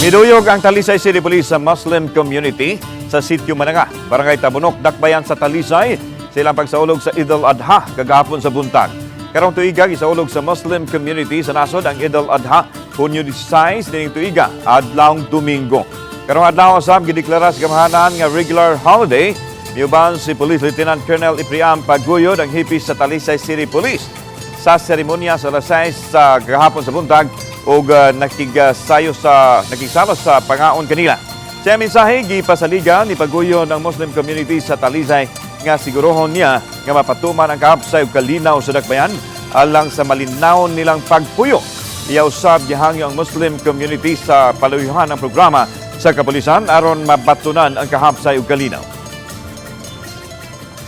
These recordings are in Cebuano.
Miduyog ang Talisay City Police sa Muslim community sa Sitio Mananga, Barangay Tabunok, Dakbayan sa Talisay, sa ilang pagsaulog sa Eid al-Adha kagahapon sa buntag. Karong tuiga, gisaulog sa Muslim community sa nasod ang Eid al-Adha, Hunyo 16 nining tuiga, adlawng Domingo. Karong adlaw usab gideklara sa gamhanan nga regular holiday. Miuban si Police Lieutenant Colonel Ephraim Paguyod, ang hepe sa Talisay City Police, sa seremonya sa alas 6 sa gahapon sa buntag ug nakigsayo sa nakigsalo sa pangaon kanila. Sa mensahe, gipasaligan ni Paguyod ang Muslim community sa Talisay nga sigurohon niya nga mapatuman ang kahapsay ug kalinaw sa dakbayan alang sa malinawon nilang pagpuyo. Iya usab gihangyo ang Muslim community sa paluyuhan ang programa sa kapulisan aron mabatunan ang kahapsay ug kalinaw.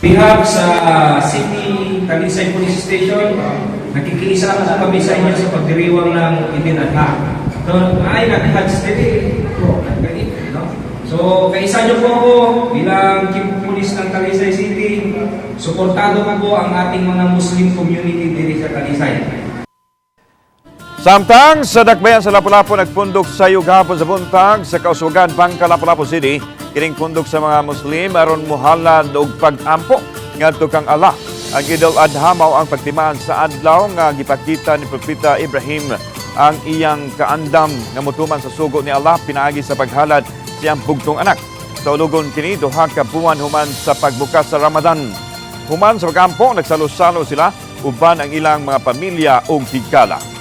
Behalf sa City Talisay Police Station, nakikiisa po kami sa inyo sa pagdiriwang ng Eid al-Adha. So, ay, nag-Hajj din eh. No? So, kaisa niyo po ako bilang Chief of Police ng Talisay City. Suportado ko po ang ating mga Muslim community diri sa Talisay. Samtang sa dakbayan sa Lapu-Lapu, nagpundok sayo gahapon sa buntag sa Kauswagan, Bangka, Lapu-Lapu City. Kining pundok sa mga Muslim aron muhalad og pag-ampo ngadto kang Allah. Ang Eid al-Adha mao ang pagtimaan sa adlaw nga gipakita ni Propeta Ibrahim ang iyang kaandam nga motuman sa sugo ni Allah pinaagi sa paghalad siyang bugtong anak. Saulugon kini 2 ka buwan human sa pagbukas sa Ramadan. Human sa pagampo, nagsalo-salo sila uban ang ilang mga pamilya ug higala.